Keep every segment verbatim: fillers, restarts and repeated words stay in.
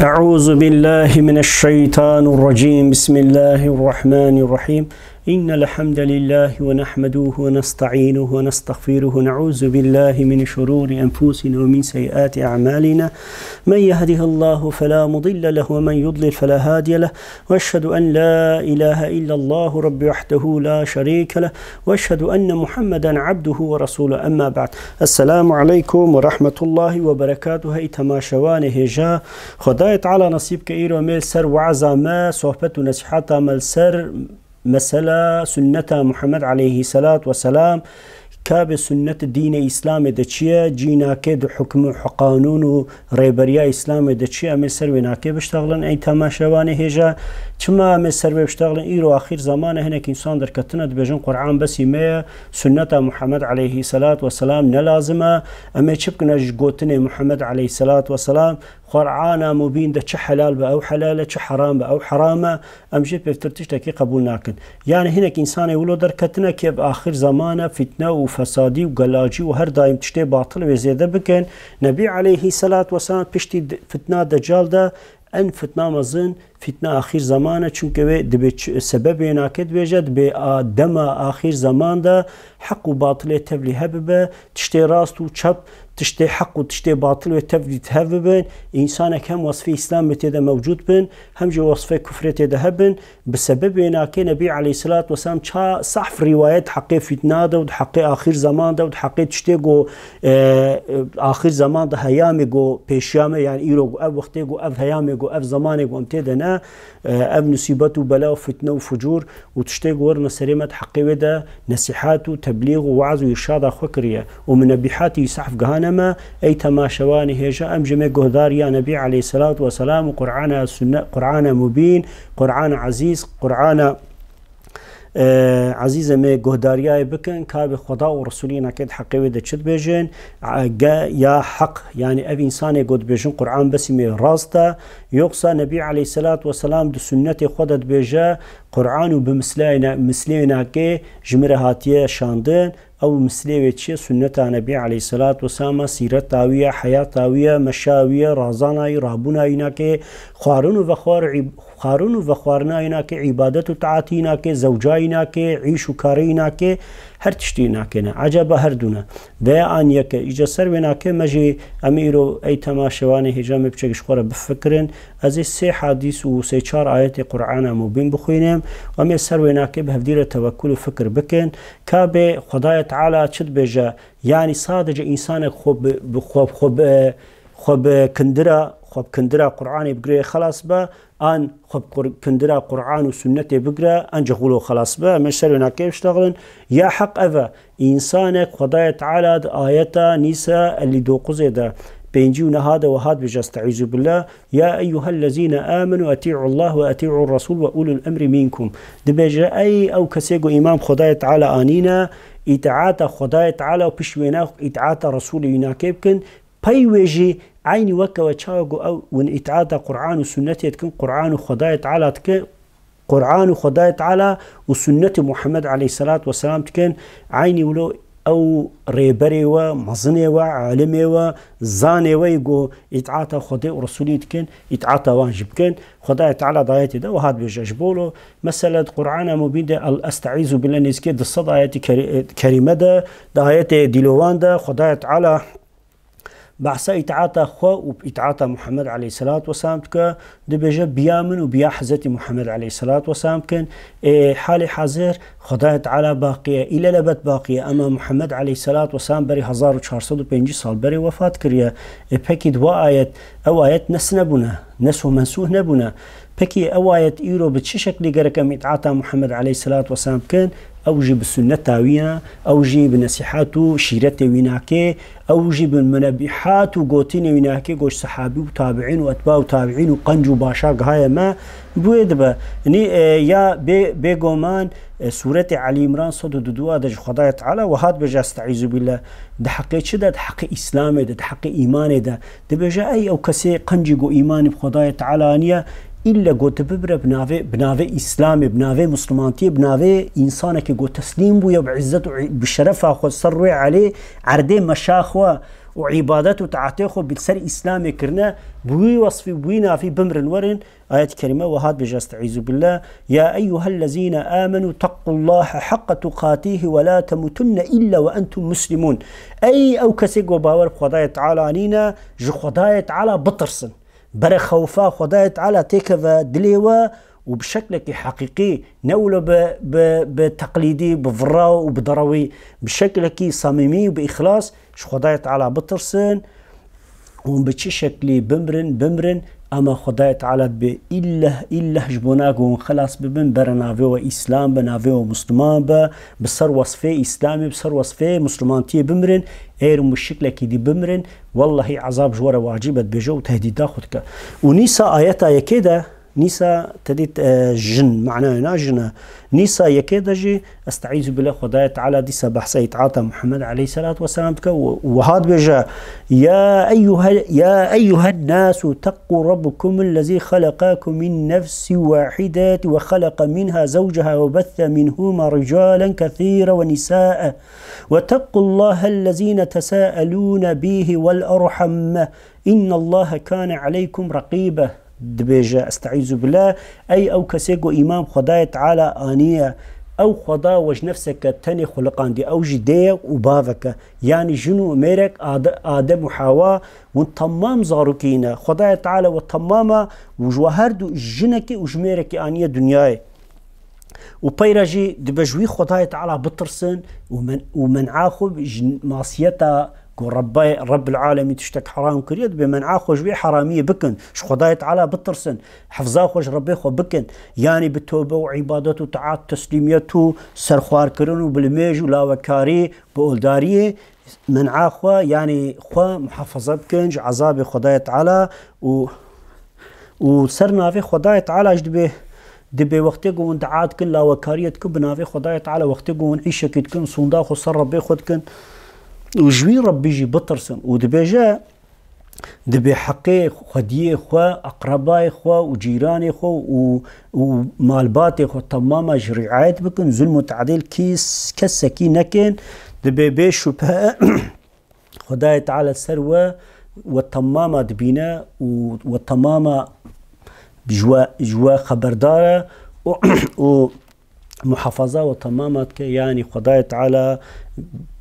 أعوذ بالله من الشيطان الرجيم. بسم الله الرحمن الرحيم. إن الحمد لله ونحمده ونستعينه ونستغفره ونعوذ بالله من شرور أنفسنا ومن سيئات أعمالنا. من يهده الله فلا مضل له ومن يضلل فلا هادي له. وأشهد أن لا إله إلا الله رب وحده لا شريك له. وأشهد أن محمدا عبده ورسوله. أما بعد. السلام عليكم ورحمة الله وبركاته. Ey temaşevanê hêja, Xwedayê Teala nesîb ke îro me li ser weaza me, sohbet û nesîheta me li ser mesela sunneta Muhammed aleyhisselat vesselam, ka bi sunnet dînê Îslamê de çi ye, cînake di hukm û qanûn û rêberiya Îslamê de çi ye, em ê ser wê nake biştexlin, ey temaşevanê hêja. Çima em ê ser wê biştexlin? Îro axîr zaman e, hinek însan derketine dibêjin, Qur'an besî me ye, sunneta Muhammed aleyhisselat vesselam ne lazim e, em ê çi bikin ji gotinê Muhammed aleyhisselat vesselam? Qur'ana Mubîn de çi helal be, ew helal e, çi heram be, ew heram e. Em jê pêvtir tiştekî qebûl nakin. Yani hinek însanê wilo derketine ki ev axir zaman e, fitne û fesadî û gelacî û her daim tiştê batil wê zêde bikin. Nebî aleyhisselat vesselam piştî de-, fitna Decal de en fitna mezin, fitna axir zaman e, çunke wê dibê ç-, sebebê nake dibêje, dibê a, dema axir zaman de heq û batilê tevlî hebibe, tiştê rast û çep, tiştê heq û tiştê batil wê tevlî tev bibin. Însanek hem wesfê Îslamê tê de mewcûd bin, hem jî wesfê kufrê tê de hebin. Bi sebebê nake Nebî aleyhisselat vesselam ça sahf rîwayet heqê fitna de û di heqê axir zaman de û di heqê tiştê ku, e, e, axir zaman de heyamê ku pêşiya me, yani îro ku ev wextê ku ev heyamê ku ev zamanê ku em tê de ne, e, ev musîbet û bela û fitne û fucûr û tiştê ku werine serê me di heqê wê de nesîhat û teblîx û weaz û îrşada xwe kiriye û min nebîhatî sahf gihane me, ey temaşevanê hêja, em jê me guhdariya Nebî aleyhisselat vesselam û Qur'ana sunne, Qur'ana mubîn, Qur'ana ezîz, Qur'ana, e, ezîz em ê guhdariyayê bikin, ka bi Xweda û Resulî nake di heqê wê de çi dibêjin, e, ge-, ya heq, yani ev însanê ku dibêjin Qur'an besî me rast e, yoksa Nebî aleyhisselat vesselam di sunnetê xwe de dibêje, Qur'an û bi misleyna-, misleyê nake ji min re hatiye şandin, ew mislê wê çi ye? Sunneta Nebî aleyhisselat vesselam e, sîreta wî ye, heyata wî ye, meşa wî ye, razana wî, rabûna wî nake, xwarin û vexwar-, îb-, xwarin û vexwarina wî nake, îbadet û taatî nake, zewca wî nake, îş û karê wî nake, her tiştî nake ne. Ecaba her dû ne? Veya an yek e? Îca ser wê nake me jî em îro ey temaşevanê hêja me piçek ji xwe re bifikirin. Ez ê sê hadîs û sê çar ayetê Qur'ana Mubîn bixwînim. Em ê ser wê nake bi hevdî re tewekkul û fikir bikin. Ka bê Xwedayê Teala çi dibêje? Yani sadece însanek xwe bi, bi xwe, xwe bi, xwe bi kindira, xwe bi kindira Qur'anê bigire xelas be, an xwe bi Qur-, kindira Qur'an û sunnetê bigire, ancak wilo xelas be. Em ê ser wê nake biştexilin. Ya heq ev e, însanek Xwedayê Teala di ayeta Nîsa elî dokuzê de, pêncî û neha de wiha dibêje, Estaizu billah, "Ya eyyuhellezîne amenu etî'ullah ve etî'ur resul ve ulul emri minkum." Dibêje, ey ew kesê ku îman bi Xwedayê Teala anîne, îtaata Xwedayê Teala û pişt wêna îtaata Resulê wî nake bikin, pey wê jî eynî weke we çawa ku ew win îtaata Qur'an û sunnetê dikin, Qur'an û Xwedayê Teala dikin, Qur'an û Xwedayê Teala û sunnetê Muhammed aleyhisselat vesselam dikin, eynî wilo ew rêberê we, mezinê we, alimê we, zanê we yê ku îtaata Xwedê û Resulî dikin, îtaata wan jî bikin. Xwedayê Teala di ayetê de wiha dibêje. Ji bo lo, mesela di Qur'ana Mubîn de, el-, Estaizu billah, nêzîkê du sed ayetê kerî-, kerîme de, di ayetê dîlovan de Xwedayê Teala behsa îtaata xwe û îtaata Muhammed aleyhisselat vesselam dike, dibêje, biya min û biya Hezretî Muhammed aleyhisselat vesselam bikin. Ê, halê hazir Xwedayê Teala baqî ye, îlelebet baqî ye, ema Muhammed aleyhisselat vesselam berî hezar û çar sed û pêncî sal berê wefat kiriye. Ê, pekî di wa ayet, ew ayet nesh nebûne, nesh û mensûh nebûne. Pekî ew ayet îro bi çi şeklî gerek em îtaata Muhammed aleyhisselat vesselam bikin? Ew jî bi sunneta wî ye, ew jî bi nesîhat û şîretê wî nake, ew jî bi munebîhat û gotinê wî nake, goş sehabî û tabiîn û etba û tabiîn û qenc û başa gihaye me, bi wê dibe. Nî, e, ya bê-, bêgoman, e, sûretê Elî Îmran sed û du de ji Xwedayê Teala wiha dibêje, Estaizu billah, di heqê çi de? Di heqê Îslamê de, di heqê îmanê de. Dibêje, ey ew kesê qencî ku îmanî bi Xwedayê Teala aniye, îlle ku tu bibire bi navê, bi navê Îslamê, bi navê Muslimantiyê, bi navê însanekî ku teslîm bûye bi îzzet û bi şerefa xwe ser rûyê elê erdê meşa xwe û îbadet û taetê xwe bi ser Îslamê kirine, bi wî wesfî, bi wî navî bimrin werin. Ayet-i kerîme wiha dibêje, Estaizu billah, "Ya eyyuhellezîne âmenû tequllâhe haqqa tuqatîhi ve la temutunne illa ve entum muslimûn." Ey ew kesê ku bawer bi Xwedayê Teala anîne, ji Xwedayê Teala bitirsin. Bere xewfa Xwedayê Teala têkeve dilê we û bi şeklekî heqîqî, ne wilo bi, bi, bi teqlîdî, bi vira û bi derawî, bi şeklekî samîmî û bi îxlas ji Xwedayê Teala bitirsin û bi çi şeklî bimrin, bimrin, ama Xwedayê Teala dibê îlleh, îlleh ji bona ku hûn xilas bibin, bere navê we Îslam be, navê we Musliman be, bi ser wesfê Îslamê, bi ser wesfê Muslimantiyê bimrin, eger hûn bi şeklekî dî bimrin, wellahî ezab ji we re wacîb e, dibêje û tehdîda xwe dike. Û nîsa ayeta yekê de, nîsa te dît, e, jin, manaya na jin e. Nîsa yekê de jî, Estaizu billah, Xwedayê Teala dîsa behsa îtaata Muhammed aleyhisselatu vesselam dike û, û wiha dibêje, "Ya eyyuhe-, ya eyyuhen nasu teqqu rabbukum ellezî xelaqakum min nefsi wahideti ve xeleqa minha zewceha ve bethe minhuma ricalen kethîre ve nisa'e." "Ve tequllahe ellezîne tesâelûne bîhi vel erham, innallahe kâne aleykum reqîbe." Dibêje, Estaizu billah, ey ew kesê ku îman bi Xwedayê Teala aniye, ew Xweda we ji nefseke tenê xuliqandiye, ew jî dê ye û baveke, yanî jin û mêrek Ade-, Adem û Hewa, hûn temam zarokî ne. Xwedayê Teala we temama û ji we her du jinekê û ji mêrekê aniye dinyayê. Û peyra jî dibe ji wî Xwedayê Teala bitirsin û men-, û men'a xwe ji masiyeta ku Rebbe-, Rebbil Alemîn tiştek heram kiriye, dibe men'a xwe ji wê heramiyê bikin, ji Xwedayê Teala bitirsin, hifza xwe ji Rebbê xwe bikin. Yanî bi tobe û îbadet û taat, teslîmiyet û serxwarkirin û bi limêj û lawekarî, bi oldariyê men'a xwe, yanî xwe muhafaza bikin ji ezabê Xwedayê Teala û, û ser navê Xwedayê Teala jî dibê, dibê wextê ku hûn dua dikin, lawekariyê dikin, bi navê Xwedayê Teala, wextê ku hûn îşekî dikin, sûnda xwe ser Rebbê xwe dikin û ji wî Rebbî jî bitirsin. Û dibêje, dibê heqê xwediyê xwe, eqrebayê xwe û cîranê xwe û, û malbatê xwe temama jî riayet bikin, zulm û tadîl kîs-, kesekî nekin, dibê bê şubhe Xwedayê Teala ser we, we temama dibîne û we temama ji we, ji we xeberdar e û, û muhafaza we temama dike, yanî Xwedayê Teala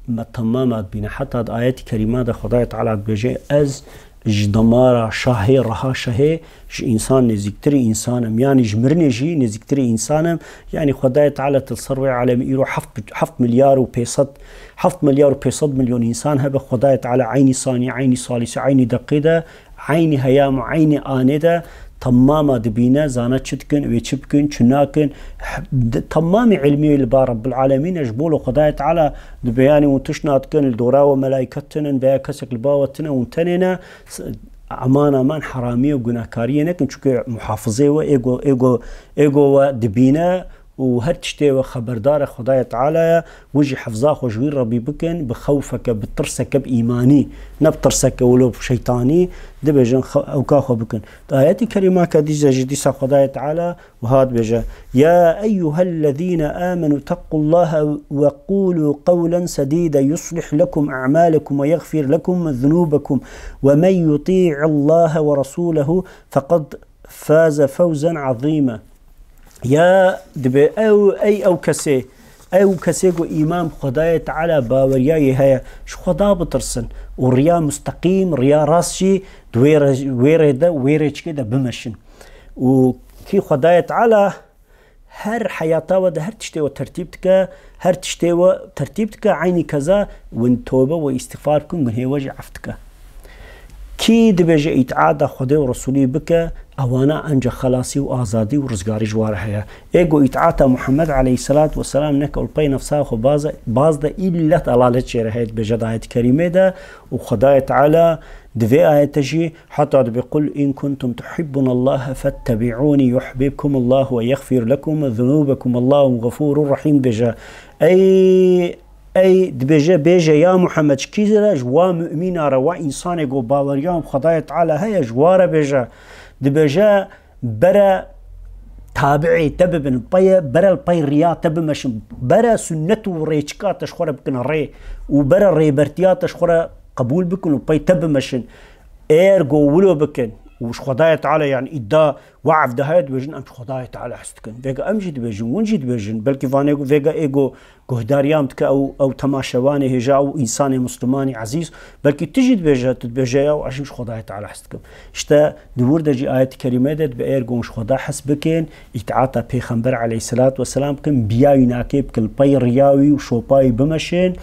me temama dibîne. Heta di ayetî kerîma de Xwedayê Teala dibêje, Ez ji damara şahê, reha şahê, ji însan nêzîktirî însan im, yanî ji mirinê jî nêzîktirî însan im. Yanî Xwedayê Teala til ser wê alemî îro heft, heft milyar û pênc sed, heft milyar û pênc sed milyon însan hebe, Xwedayê Teala eynî sanî, eynî salîsê, eynî deqê de, eynî heyam û eynî anê de temama dibîne, zana çi dikin, wê çi bikin, çi nakin. H-, d-, temamî ilmî li ba Rebbil Alemîn e, ji bo li Xwedayê Teala dibe, yanî hûn tişt nadikin, li dora we melayket tinin, veya kesek li ba we tine, hûn tenê ne, s-, aman aman heramiyê û gunahkariyê nekin, çunke muhafizê we êgo, êgo, êgo we dibîne û her tiştê we xeberdar e Xwedayê Teala ye, wî jî hifza xwe ji wî Rebbî bikin, bi xewfeke, bi tirseke, bi îmanî, ne bi tirseke wilo bi şeytanî, dibêjin xe-, ewka xwe bikin. Di ayetî kerîma ke dîse jî dîsa Xwedayê Teala wiha dibêje, "Ya eyyuhellezîne âmenû tequllâhe ve qûlû qewlen sedîde yuslih lekum a'mâlekum ve yexfir lekum zunûbekum ve men yutî'illâhe ve resûlehu feqad faze fewzen azîme." Ya dibe ew, ey ew kesê, ew kesê ku îman bi Xwedayê Teala baweriya yê heye, ji Xweda bitirsin û riya musteqîm, riya rast jî di wê re-, wê rê de, wê rêçikê de bimeşin. Û kî Xwedayê Teala her heyata we de her tiştê we tertîb dike, her tiştê we tertîb dike, eynî keza win tobe we îstixfar bikin, gunhê we jî ef dike. Kî dibêje îtaata Xwedê û Resûlî bike, ewana enca xelasî û azadî û rizgarî ji wa re heye. Ê ku îtaata Muhammed aleyhisselatu vesselam neke û li pey nefsa xwe baz, baz de îlle delalet jê re heye, dibêje di ayet kerîmê de û Xwedayê Teala di vê ayete jî heta dibê, "Qul in kuntum tuhibbunallaha fettebi'ûnî yuhbibkumullahu ve yexfir lekum zunûbekum, Allahu gafûrur rahîm," dibêje. Ey, ey, dibêje, bêje, ya Muhammed, ji kî re? Ji wa mumîna re, wa însanê ku baweriya bi Xwedayê Teala heye, ji wa re bêje. Dibêje, bere tabi'ê te bibin, peye, bere li pey riya te bimeşin, bere sunnet û rêçika te ji xwe re bikin rê û bere rêbertiya te ji xwe re qebûl bikin û pey te bimeşin. Eger ku wilo bikin û ji Xwedayê Teala, yani îda we'f de heye, dibêjin, em ji Xwedayê Teala hez dikin. Vêga em jî dibêjin, hûn jî dibêjin. Belkî vanê ku vêga ê ku guhdariya em dike, ew, ew temaşevanê hêja, ew însanê Muslimanî ezîz, belkî tu jî dibêje, tu dibêje, ya ez jî ji Xwedayê Teala hez dikim. Îşte di wir de jî ayet-i kerîme de dibe, eger ku hûn ji Xweda hez bikin, îtaata Pêxember aleyhisselatu vesselam bikin, biya wî nakê bikin, li pey riya wî û şopa wî bimeşin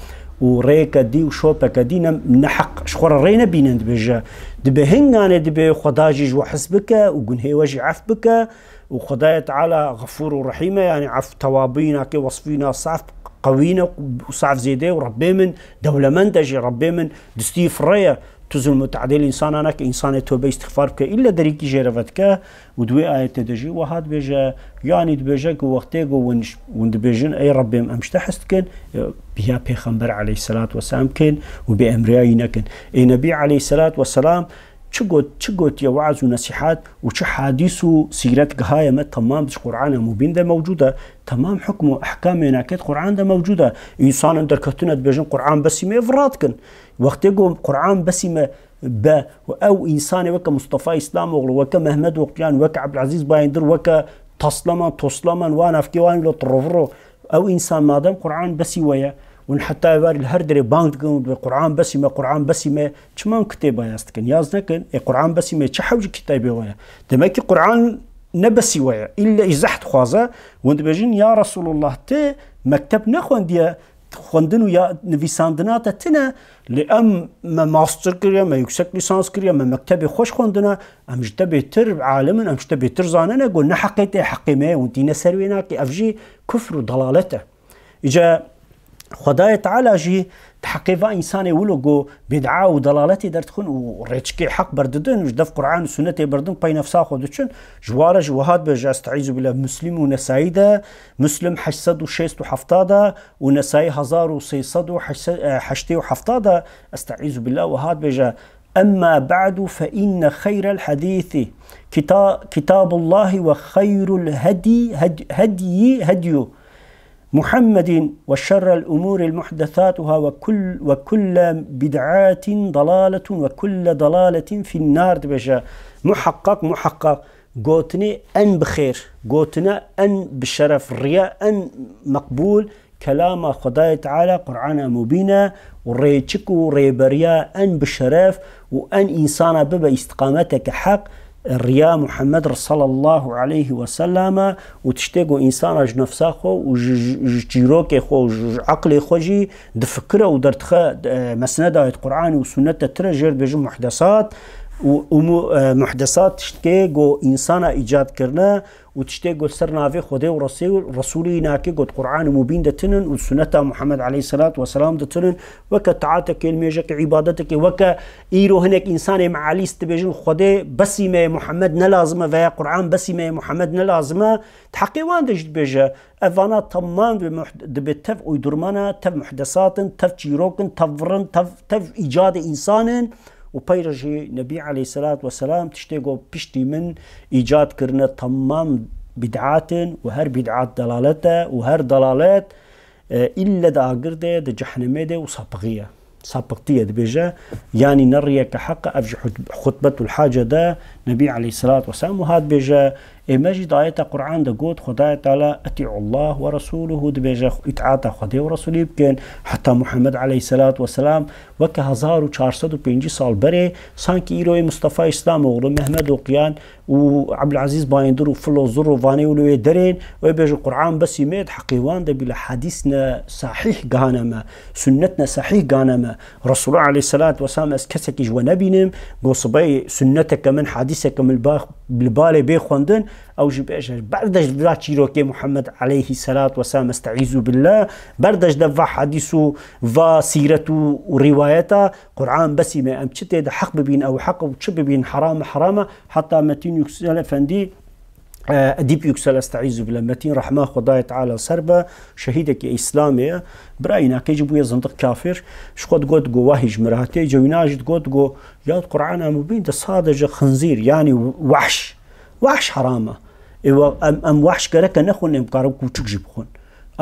û rêyeke dî û şopeke dî ne, ne heq ji xwe re rê nebînin, dibêje. Dibe hinganê dibe Xweda jî ji we hez bike û gunhê we jî ef bike û Xwedayê Teala Xefûr û Rehîm e, yani ef, tewabî nakê, wesfî na saf, qewî ne û saf zêde û Rebbê min dewlemend e jî, Rebbê min distî fireye. Tu zulm û te'dîl însana neke, însanê tobe îstixfar bike, îlle derîkî jê re vedike. Û di wê ayetê de jî wiha dibêje, yanî dibêje ku wextê ku hûn, hûn dibêjin, ey Rebbê min, em ji te hez dikin, e, biya Pêxember aleyhisselatu vesselam kin û bêemriya wî nekin. Ê Nebî aleyhisselatu vesselam çi got, çi gotiye we'z û nesîhat û çi hadîs û sîret gihaye me, temam ji Qur'ana Mubîn de mewcûd e. Temam hukm û ehkamê nakê di Qur'an de mewcûd e. Însanan derketine dibêjin, Qur'an besî me, vira dikin. Wextê ku Qur'an besî me be û ew însanê weke Mustafa Îslamoğlu, weke Mehmet Oqyan, weke Ebdulezîz Bayindir, weke Taslaman, Toslaman, wan evkê wan lo tirroviro. Ew însan madem Qur'an besî we ye, hûn heta êvarî li her derê bang dikin û dibê, Qur'an besî me, Qur'an besî me, çima hûn kitêba yaz dikin? Yaz nekin. Ê Qur'an besî me, çi hewcî kitêbê we ye? Demek ki Qur'an ne besî we ye. Îlle îzeh dixwaze. Hûn dibêjin, ya Resulullah, tu mekteb nexwendiye, xwendin û ya nivîsandina te tine, lê em, me master kiriye, me yüksek lisans kiriye, me mektebê xweş xwendine, em ji te bêtir alim in, em ji te bêtir zanine, got, ne heqê te, heqê me ye, hûn tîne ser wê nakê. Ev jî kufr û dalalet e. Îca Xwedayê Teala jî di heqê va însanê wilo ku bid'a û dalaletê derdixin û rêçikê heq berdidin, ji dev Qur'an û sunnetê berdin, pey nefsa xwe diçin, ji wa re jî wiha dibêje, Estaizu billah, Muslim û Nesayî de, Muslim heşt sed û şêst û hefta de û Nesayî hezar û sê sed û heştê û hefta de, Estaizu billah, wiha dibêje, Emma ba'du fe inne xeyrel hedîsi kita-, kitabullahi ve xeyrul hedî-, hed-, hedyi hedyu Muhammedin ve şerrel umuri muhdesatuha ve kul-, ve kulle bid'atin dalaletun ve kulle dalaletin finnar, dibêje. Muhaqqaq, muhaqqaq, gotinê en bi xêr, gotina en bi şeref, riya en meqbûl, kelama Xwedayê Teala, Qur'ana Mubîn e û rêçik û rêberiya en bi şeref û en însana bibe îstiqameteke heq, riya Muhammed re sallallahu aleyhi ve sellem e û tiştê ku însana ji nefsa xwe û ji, ji, ji çîrokê xwe û ji, ji eqlê xwe jî difikire û derdixe, e, mesneda wê di Qur'anê û sunnet de tire jê re dibêjin muhdesat û, û mu-, e, muhdesat tiştê ku însana îcad kirine û tiştê ku ser navê Xwedê û Resûl-, Resûlî nake, ku di Qur'anê Mubîn de tinin û sunneta Muhammed aleyhisselatu vesselam de tinin, weke taatekê, li mêjekê, îbadetekê, weke îro hinek însanê mealîst dibêjin, Xwedê besî me ye, Muhammed ne lazim e, veya Qur'an besî me ye, Muhammed ne lazim e, di heqê wan de jî dibêje, evana temam dibe muh-, dibe tev uydurmana, tev muhdesat in, tev çîrok in, tev vir in, tev, tev îcadê însan in û peyre jî Nebî aleyhisselatu vesselam tiştê ku piştî min îcad kirine temam bid'at in û her bid'at dalalet e û her dalalet, e, îlle di agir de, di cehnemê de û sapixî ye. Sapixtî ye dibêje, yanî ne riyeke heq e, ev ji hut-, xutbetul hace de Nebî aleyhisselatu vesselam wiha dibêje, ê me jî di ayeta Qur'an de got, Xwedayê Teala, "Etî'ullah ve Resûluhu", dibêje, îtaata Xwedê û Resûlî bikin. Heta Muhammed aleyhisselatu vesselam weke hezar û çar sed û pêncî sal berê, sankî îro yê Mustafa Îslamoğlu, Mehmet Oqyan û Ebdulezîz Bayindir û Filo Zurro vanê wilo yê derên, wê bêjin, Qur'an besî me ye, di heqê wan de bîle hadîs ne sahîh gihane me, sunnet ne sahîh gihane me. Resulullah aleyhisselatu vesselam, ez kesekî ji we nebînim, go sibeyê sunneteke min, hadîseke min li ba-, li balê bê xwendin, ew jî bêje, berde ji vira çîrokê Muhammed aleyhisselatu vesselam, estaizu billah, berde ji dev va hadîs û va sîret û, û rîwayeta, Qur'an besî me, em çi tê de heq bibîn, ew heq, û çi bibîn, heram e, heram e. Heta Metîn Yüksel Efendî, e, Edîp Yüksel, estaizu billah, Metîn, rehma Xwedayê Teala ser be, şehîdekî Îslamê ye. Birayî nakê jî bûye zindiq, kafir. Ji xwe digot, go wahî ji min re hatiye. Îca wîna jî digot, go ya Qur'ana Mubîn de sadece xinzîr, yanî wahş. Wahş heram e. Ê we-, em, em wahş gereke nexwin, em karin kûçik jî bixwin.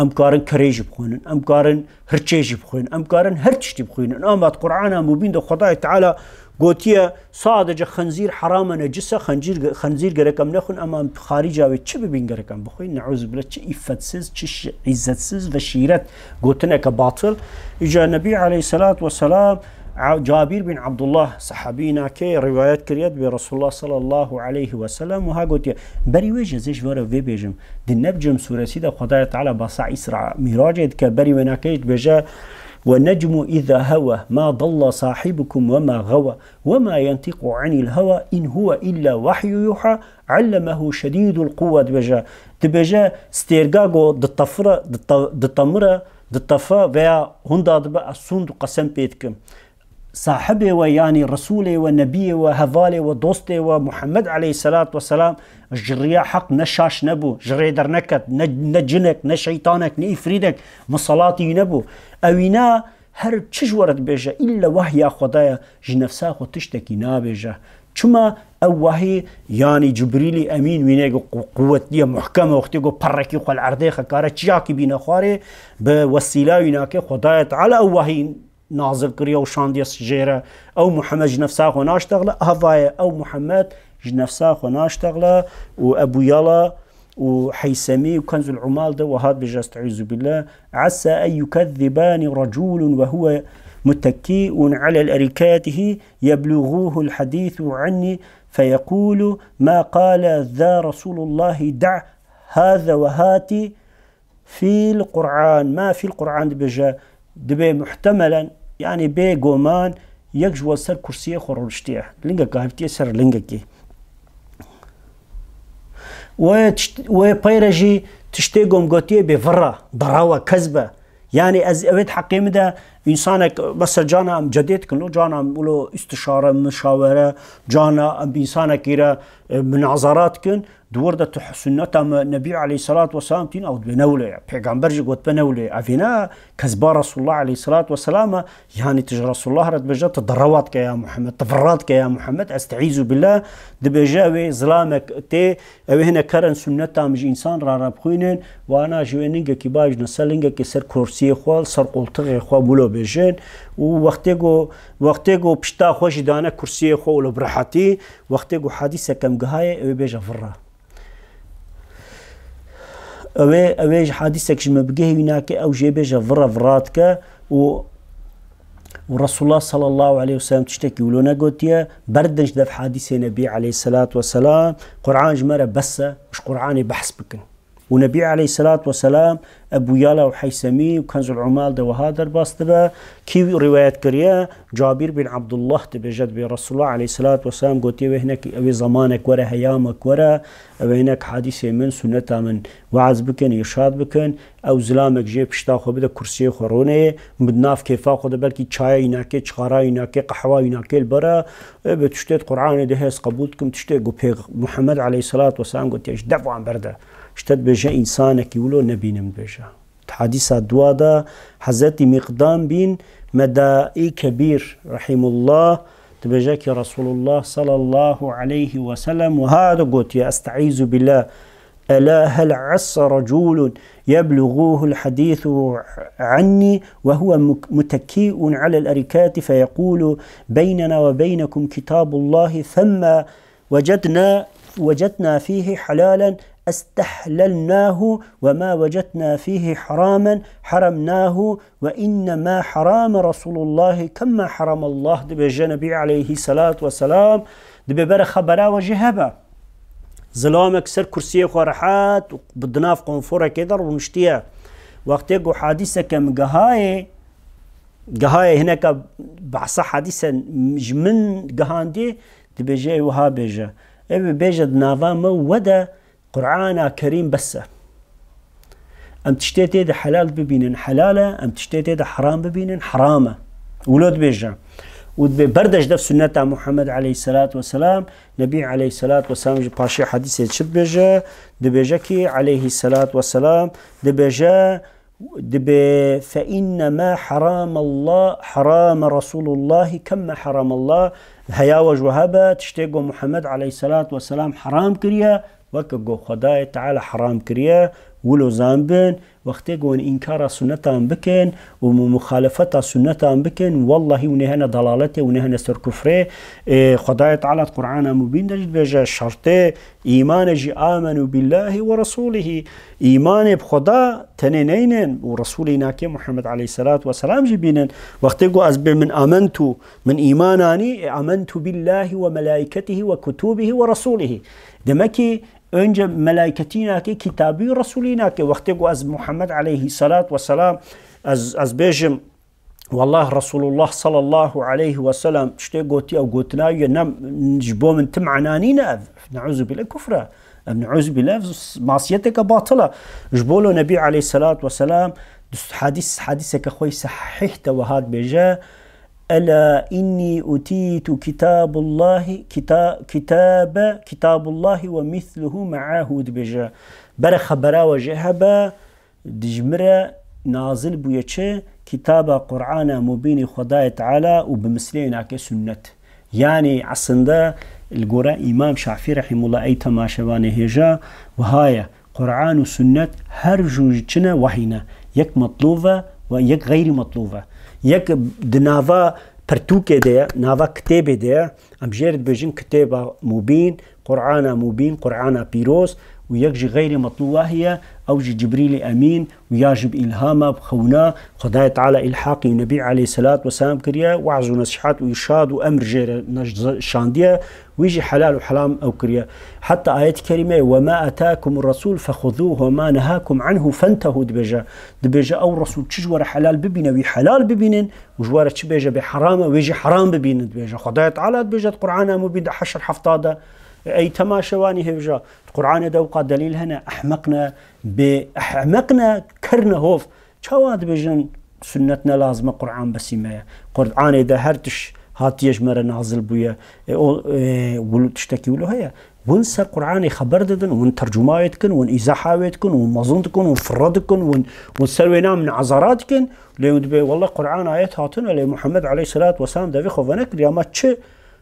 Em karin kerê jî bixwînin, em karin hirçê jî bixwînin, em karin her tiştî bixwînin. Ama di Qur'ana Mubîn de Xwedayê Teala gotiye, sadece xenzîr heram e, necis e, xenzîr, xenzîr gerek em nexwin, ama em xarîca wê çi bibîn gerek em bixwîn? Neuzubile, çi îffetsiz, çi şi-, îzzetsiz ve şîret gotineke batil. Îca Nebî aleyhisselatu vesselam, A-, Cabir bin Abdullah, sahabî nakê, rivayet kiriye, dibê Resulullah sallallahu aleyhi ve sellem wiha gotiye, berî wê jî ez ê ji we re vê bêjim. Di Necm suresî de Xwedayê Teala basa Îsra Mîracê dike, berî wê nakê jî dibêje, "Ve necmu îza hewa, ma dalla sahibukum ve ma gawa, ve ma yentiqu anil hewa, in huve illa vahyu yuha, allemehu şedîdul quwwe," dibêje. Dibêje, stêrga go ditefire, dite-, ditemire, ditefe veya hunda dibe, ez sûnd û qesem pê dikim. Sahibê we, yanî Resûlê we, Nebiyê we, hevalê we, dostê we, Muhammed aleyhisselatu vesselam, ji riya heq ne şaş nebû, ji rê derneket, ne, ne cinek, ne şeytanek, ne îfrîdek miselatî wî nebû. Ewîna her çi ji we re dibêje, îlle wehya Xwedaya, ji nefsa xwe tiştekî nabêje. Çima? Ew wehî, yanî Cibrîlî Emîn wînê ku-, quwetliye, muhkem e, wextê ku perekî xwe li erdê xekare, çiyakî bîne xwarê, bi wesîla wî nake, Xwedaya Teala ew wehî nazil kiriye û şandiye jê re. Ew Muhammed ji nefsa xwe naştexile, havaye ew Muhammed ji nefsa xwe naştexile û Ebu Yala û Heysemî û Kenzul Umal de wiha dibêje, estaizu billah, "Asa en yukezzibani raculun ve huve mutekkiun alel erikatihi yebluguhul hadîsu anni feyekulu ma qala za Resulullahi da haza ve hati." Fîl Qur'an, ma fîl Qur'an dibêje, dibê muhtemelen, yanî bê goman, yek ji we ser kursiyê xwe rûniştiye. Lingek hevtiye ser lingekî. Wê tişt-, wê peyre jî tiştê gom gotiye bê vira, darawa, kezbe. Yanî ez ewê di heqê min de însanek, mesela cana em cedê dikin, lo cana em ulo istişare, mişawere, cana em bi însanekî re, e, minazarat dikin. Di wir de tu sunneta me Nebî aleyhisselatu vesselam tîn, ew dibe ne wile ye. Pêgamber jî gotbe ne wile ye. Evîna kezba Resulullah aleyhisselatu vesselam e. Yanî tu ji Resulullah re dibêje, tu derewa dike ya Muhammed, tu virra dike ya Muhammed, estaizu billah, dibêje ew ê zilamek tê, ew ê hinek kerin sunneta min ji însan re re bixwînin, wana ji wê ningekî baş ne ser lingekî ser kursiyê xwe, ser qoltixê xwe wilo bêjin. Û wextê ku, wextê ku pişta xwe jî dane kursiyê xwe wilo bi rehetî, Wextê ku hadîsek em gihaye, ew ê bêje virre. Ew ê, ew ê ji hadîsek ji min bigihê wî nake, ew jê bêje virre, virra dike û, û Resulullah sallallahu aleyhi ve sellem tiştekî wilo negotiye, berdin ji dev hadîsê Nebî aleyhisselatu vesselam, Qur'an ji me re bes e, ji Qur'anê behs bikin. Û Nebî aleyhisselatu vesselam Ebu Yala û Heysemî û Kenzul Umal de wiha derbas dibe, kî rîwayet kiriye? Cabir bin Abdullah dibêje, dibê Resulullah aleyhisselatu vesselam gotiye, wê hinek, ew ê zemanek were, heyamek were, ew ê hinek hadîsê min, sunneta min weaz bikin, îrşad bikin, ew zilamek jê pişta xwe bide, kursiyê xwe rûnê, min di nav kêfa xwe de belkî çaya wî nake, çixara wî nake, qehwa wî nake li bera, ê bi tiştê di Qur'anê de heye, ez qebûl dikim, tiştê ku pêx-, Muhammed aleyhisselatu vesselam gotiye, ji dev wan berde. Ji te dibêje, însanekî wilo nebînim dibêje. Di hadîsa dua de Hezretî Miqdam bin Medaî Kebîr rahimullah dibêje ki Resulullah sallallahu aleyhi ve sellem wiha de gotiye, estaizu billah, ela hel assa raculun yebluguhul hadîsu anni ve huve muk-, mutekkiun alel erikati feyekulu beynena ve beynekum kitabullahi femma وجدنا، وجدنا فيه حلالا استحللناه، وما وجدنا فيه حراما حرمناه، وإنما حرم رسول الله كما حرم الله. Dibêje Nebî aleyhisselatu vesselam, dibê bere xebera we jê hebe. Zilamek ser kursiyê xwe rehet û bi di nav konforekê de rûniştiye. Wextê ku hadîseke min gehayê, gehayê hineka behsa hadîse ji min gihandî, dibêje ê wiha bêje. Ê bê bêje di nava me û we de Qur'ana Kerîm bes e. Em tiştê tê de helal bibînin, helal e, em tiştê tê de heram bibînin, heram e. Wilo dibêje. Û dibê berde ji dev sunneta Muhammed aleyhisselatu vesselam, Nebî aleyhisselatu vesselam ji paşê hadîsê çi dibêje? Dibêje ki aleyhisselatu vesselam dibêje, Dibê, "Fe innema heramallah, herame Resulullahi kemme heramallah." Heya we ji we hebe, tiştê ku Muhammed aleyhisselatu vesselam heram kiriye, weke ku Xwedayê Teala heram kiriye, Wilo zanbin, wextê ku hûn înkara sunnetan bikin û mu-, muxalefeta sunnetan bikin, wellahî hûn ê hene dalaletê, hûn ê hene ser kufrê. Ê, Xwedayê Teala di Qur'ana Mubîn de jî dibêje, şertê îmanê jî, "Amenû billahî we resûlihî." Îmanê bi Xweda tenê neynin û Resûlê nakê Muhammed aleyhisselatu vesselam jî bînin. Wextê ku ez bê min amentu, min îman anî, e, amentu billahî we melaîketihî we kutubihî we resûlihî. Demek ki önce melaîketî nakê, kitabî û Resûlî nakê. Wextê ku ez Muhammed aleyhisselatu vesselam, ez, ez bêjim, Wallah Resulullah sallallahu aleyhi ve sellem tiştê gotiye û gotina wî ne ji bo min ti mana nîne ev. Neuzubîle kufr e. Ev neuzubîle ev masiyeteke batil e. Ji bo lo Nebî aleyhisselatu vesselam hadîs, hadîseke xwe sehîh de wiha dibêje, "Ela inni utîtu kitabullahi, kita-, kitabe, kitabullahi ve misluhu me'ahu," dibêje. Bere xebera we jê hebe, Di ji min re nazil bûye çi? Kitaba Qur'ana Mubînî Xwedayê Teala û bi mislê nake sunnet. Yanî eslinde li gore Îmam Şafî rehîmullah ey temaşevanê hêja wiha ye. Qur'an û sunnet her jû ji çi ne? Wehî ne. Yek metlûv e ve yek xeyrî metlûv e. Yek di nava pirtûkê de ye, nava kitêbê de ye. Em jê re dibêjin kitêba mubîn, Qur'ana mubîn, Qur'ana pîroz û yek jî xeyrê metlûb wahî ye, ew jî Cibrîlê Emîn û ya jî bi îlhama, bi xewna Xwedayê Teala îlhaqî û Nebî aleyhisselatu vesselam kiriye, waz û nesîhat û îrşad û emr jê re ne-, şandiye, wî jî helal û heram ew kiriye. Heta ayet-i kerîme, "Ve ma atâkumur resûl fexuzûh ve ma nehâkum anhu fentehû," dibêje. Dibêje, ew Resûl çi ji we re helal bibîne, wî helal bibînin, û ji we re çi bêje bê heram e, wê jî heram bibînin, dibêje. Xwedayê Teala dibêje di Qur'ana Mubîn de heşt hefta de, ey temaşevanî hêvja, di Qur'anê de wika delîl hene, ehmeq ne, bê ehmeq ne, ker ne hov. Çawa dibêjin sunnet ne lazim e, Qur'an besî me ye? Qur'anê de her tişt hatiye ji me re nazil bûye. E, o, e, wilo, tiştekî wilo heye. Hûn ser Qur'anê xeber didin, hûn tercuma wê dikin, hûn îzaha wê dikin, hûn mezin dikin, hûn firre dikin, hûn, hûn ser wê nam neazara dikin. Lê hûn dibê, "Wallah Qur'an ayet hatine, lê Muhammed aleyhisselatu vesselam devê xwe venekiriye." Ama çi,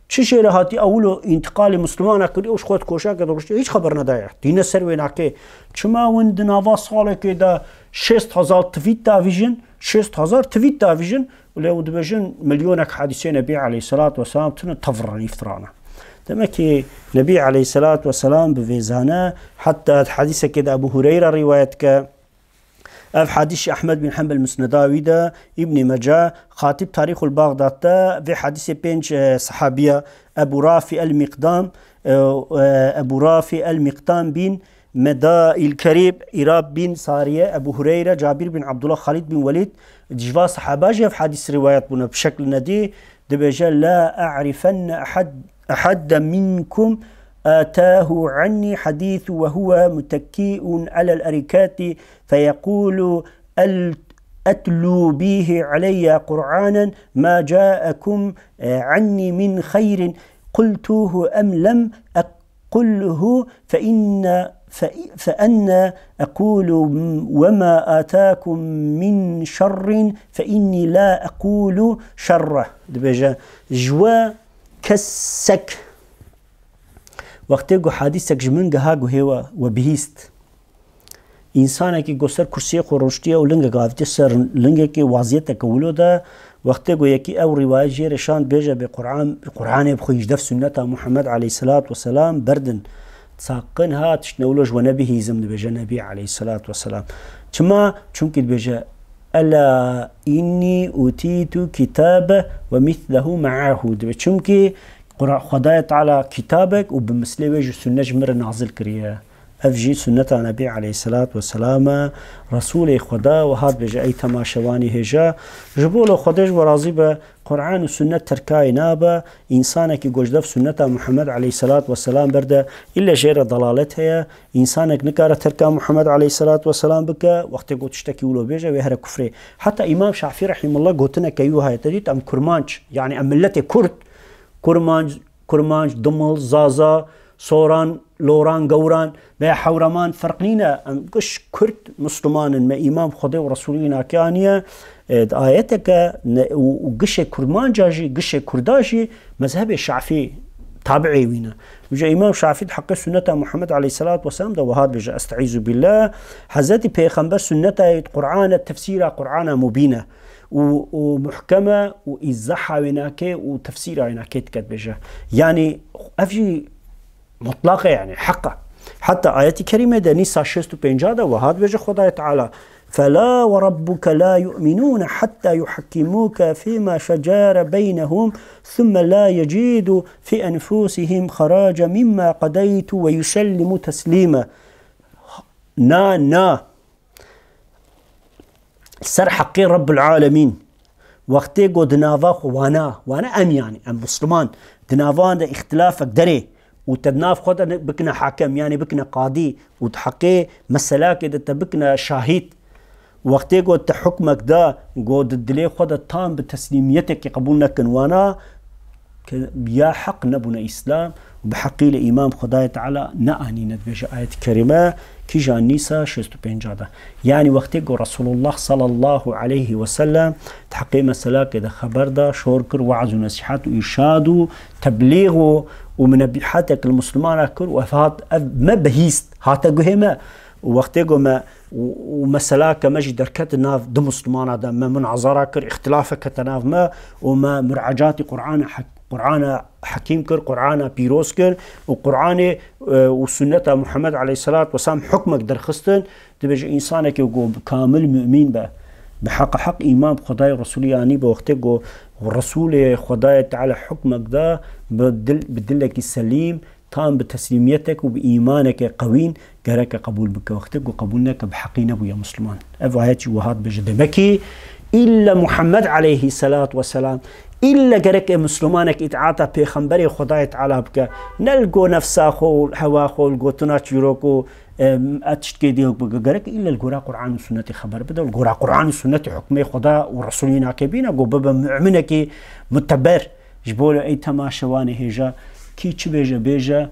çi jê re hatî ewilo întiqalê Muslimana kiriye û ji xwe dikoşa ke diruştiye, hiç xeber nedaye. Dîne ser wê nake. Çima hûn di nava salekê de şêst hezar tweet davîjin, şêst hezar tweet davîjin, Lê û dibêjin milyonek hadîsê Nebî aleyhisselatu vesselam tune tevr ne, îftira ne. Demek ki Nebî aleyhisselatu vesselam bi vê zane, heta di hadîsekê de Ebu Hureyre rîwayet ke, ev hadîs jî Ehmed bin Hanbel Musneda wî de, Îbnî Meca, Xatîb Tarîxul Baxdad de vê hadîsê pênc, e, sehabiya Ebu Rafi el-Miqdam, e, e, Ebu Rafi el-Miqdam bin Medail Kerîb, Îrab bin Sariye, Ebu Hureyre, Cabir bin Abdullah, Xalid bin Welîd, ji va sehaba jî ev hadîs rîwayet bûne bi şekl nedî, dibêje, "La a'rifenne ehad-, ehadde minkum atahu anni hadîsu ve huve mutekki'un alel erikati feyequlu el-, etlu bihi aleyye Qur'anen ma ca'ekum, e, anni min xeyrin qultuhu em lem ek-" قله فإن، ف-، فأنا أقول وما آتاكم من شر فإني لا أقول شره. Dibêje, ji we kesek, wextê ku hadîsek ji min giha guhê we, we bihîst. Însanekî ku ser kursiyê xwe rûniştiye û lingek avîtiye ser lingekê, waziyeteke wilo de, wextê ku yekî ew rîwayet jê re şand, bêje bê Qur'an, Qur'anê bi xwe jî dev sunneta Muhammed aleyhisselatu vesselam berdin. Saqin ha tişt ne wilo ji we nebihîzim, dibêje Nebî aleyhisselatu vesselam. Çima? Çimkî dibêje, "Ela inni utîtu kitabe ve mislehu me'ahu." Dibê, çimkî Qura-, Xwedayê Teala kitabek û bi mislê wê jî sunnet ji min re nazil kiriye. Ev jî sunneta Nebî aleyhisselatu vesselam e. Resûlê Xweda wiha dibêje, ey temaşevanî hêja, ji bo lo Xwedê ji we razî be, Qur'an û sunnet terkayê nabe, însanekî ku ji dev sunneta Muhammed aleyhisselatu vesselam berde, îlle jê re dalalet heye, însanek nikare terka Muhammed aleyhisselatu vesselam bike, wextê ku tiştekî wilo bêje, wê here kufrê. Heta Îmam Şafî rehîmullah gotineke wî wiha ye, te dît, em kurmanc, yanî em milletê Kurd, kurmanc, Kurmanc, Dimil, Zaza, Soran, Loran, Gewran veya Hewreman ferq nîne. Em giş Kurd Musliman in. Me îman bi Xwedê û Resûlî nake aniye. E, di ayeteke ne, û, û gişê Kurmanca jî, gişê Kurda jî mezhebê Şafî tabi'ê wî ne. Vêca Îmam Şafî di heqê sunneta Muhammed aleyhisselatu vesselam de wiha dibêje, Estaizu billah, Hezretî Pêxember sunneta yê Qur'an e, tefsîra Qur'ana mubîn e. Û, û muhkem e û îzaha wê nake û tefsîra wê nake dike dibêje. Yanî ev jî mutlaq e, yanî heq e. Heta ayetî kerîme de nîsa şêst û pênca de wiha dibêje Xwedayê Teala, فلا وربك لا يؤمنون حتى يحكموك فيما شجر بينهم ثم لا يجدوا في أنفسهم حرجا مما قضيت ويسلموا تسليما. Na, na. Ser heqê Rebbul Alemîn. Wextê ku di nava xwe wana, wana em, yanî em Musliman, di nava wan de îxtilafek derê û te di nav xwe de ne-, bikine hakem, yanî bikine qadî û di heqê meselakê de te bikine şahîd. Wextê ku te hukmek da, ku di dilê xwe de tam bi teslîmiyetekê qebûl nekin, wana ke ya heq nebûne Îslam û bi heqî li îman bi Xwedayê Teala neanîne, dibêje ayet kerîme, kîjan nîsa şêst û pênca de. Yanî wextê ku Resulullah sallallahu aleyhi ve sellem di heqê meselakê de xeber da, şor kir, weaz û nesîhet û îrşad û teblîx û, û minebîhetek li Muslimana kir û ev hat, ev me bihîst, hate guhê me. Û wextê ku me û, û meselake me jî derket nav du Muslimana de, me munazara kir, îxtilafe kete nav me û me muracatî Qur'ana hek-, Qur'ana hekîm kir, Qur'ana pîroz kir û Qur'anê, e, û sunneta Muhammed aleyhisselatu vesselam hukmek derxistin, dibêje, însanekê ku kamil mumîn be, bi heqa heq îman bi Xwedayê Resulî anî be, wextê ku Resulê Xwedayê Teala hukmek da, bi dil, bi dilekî selîm, tam bi teslîmiyetek û bi îmaneke qewîn gereke qebûl bike. Wextê ku qebûl neke, bi heqî nebûye Musliman. Ev ayet jî wiha dibêje. Demekî îlle Muhammed aleyhisselatu vesselam, îlle gerek e Muslimanek îtaata Pêxemberê Xwedayê Teala bike. Ne li go nefsa xwe û hewa xwe û li gotina çîrok û, em, e tiştkê dî bike. Gerek îlle li gora Qur'an û Sunnetê xeber bide û li gora Qur'an û Sunnetê hukmê Xweda û Resulî nake bîne, ku bibe mu'minekî muteber. Ji bo ey temaşevanê hêja, kî çi bêje bêje,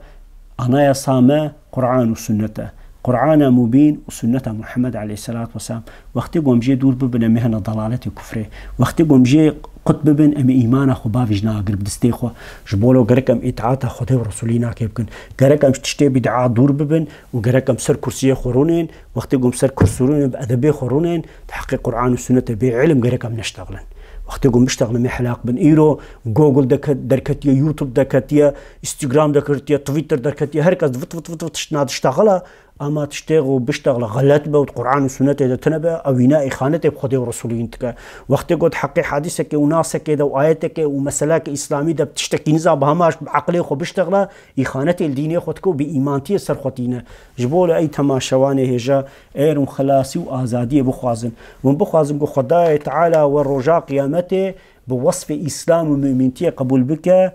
anayasa me Qur'an û Sunnet e. Qur'ana Mubîn û Sunneta Muhammed aleyhisselatu vesselam. Wextê ku em jê dûr bibin, em ê hene dalaletê kufrê. Wextê ku em jê qut bibin, em ê îmana xwe bavêjin agir bi distê xwe. Ji bo lo gerek em îtaata Xwedê û Resulî nake bikin. Gerek em ji tiştê bid'a dûr bibin û gerek em ser kursiyê xwe rûnên. Wextê ku em ser kursî rûnên, bi edebê xwe rûnên, di heqê Qur'an û Sunnetê bê îlim gerek em neştexilin. Wextê ku em biştexilin, em ê helak bin. Îro Google deke-, derketiye, YouTube deketiye, Instagram deketiye, Twitter deketiye, her kes vit, vit, vit, vit tişt nadiştexile. Ama tiştê ku biştexile xelet be û di Qur'an û Sunnetê de tune be, ew wîna îxanetê bi Xwedê û Resulî dike. Wextê ku di heqê hadisekê û nasekê de û ayeteke û meseleke îslamî de tiştekî niza bi hema bi eqlê xwe biştexile, îxanetê li dînê xwe dike û bi îmantiyê ser xwe tîne. Ji bo li ey temaşevanê hêja, ê hûn xelasî û azadiyê bixwazin. Hûn bixwazin ku Xwedayê Teala we roja qiyametê bi wesfê Îslam û mumîntiyê qebûl bike,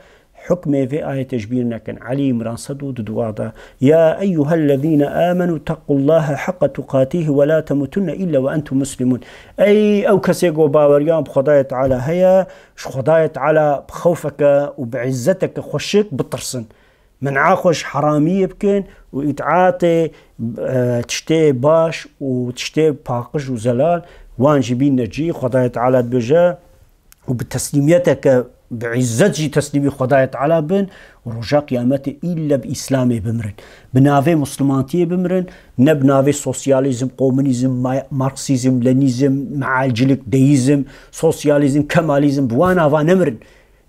hukmê vê ayetê ji bîr nekin. Elî Îmran sed û duduwa de, "Ya eyyuhellezîne âmenû tequllâhe heqqa tuqatîhi ve la temutunne îlle ve entum muslimûn." Ey ew kesê ku baweriyan bi Xwedayê Teala heye, ji Xwedayê Teala bi xewfeke û bi îzzeteke xweşik bitirsin. Men'a xwe ji heramiyê bikin û îtaatê, e, tiştê baş û tiştê paqij û zelal wan jî bînne cî. Xwedayê Teala dibêje, û bi teslîmiyeteke bi îzzet jî teslîmî Xwedayê Teala bin û roja qiyametê îlle bi Îslamê bimirin. Bi navê Muslimantiyê bimirin, ne bi navê sosyalîzm, komunîzm, ma-, marksîzm, lenîzm, mealcilik, deîzm, sosyalîzm, kemalîzm, bi wan nava nemirin.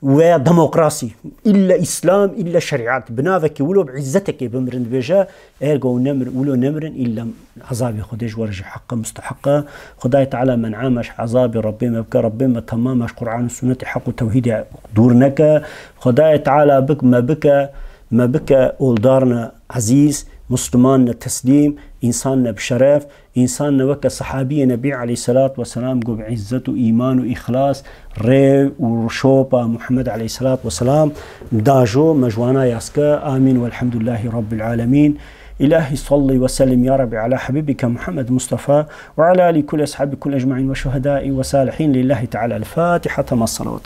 Veya demokrasî, îlle Îslam, îlle şerîet, bi navekî wilo bi îzzetekê bimirin dibêje, ergo nemir-, wilo nemirin, îlle ezabê Xwedê ji we re jî heq e, musteheq e. Xwedayê Teala men'a me ji ezabê Rebbê me bike, Rebbê me temam me ji Qur'an û Sunnetê heq û tewhîdê dûr neke. Xwedayê Teala bik-, me bike, me bike oldarne ezîz, Musliman ne teslîm, însan ne bi şeref, însan ne weke sehabiyê Nebî aleyhisselatu vesselam ku bi îzzet û îman û îxlas rê û şopa Muhammed aleyhisselatu vesselam dajo, me ji wana yaz ke. Amîn. Velhamdulillahî Rabbil alemîn. Îlahî salli ve sellim ya Rabbi ala Habibike Muhammed Mustafa ve ala alî kul eshabî kul ecmaîn ve şuhedâî ve salihîn lillahî teala. El Fatiha. Tema salavat.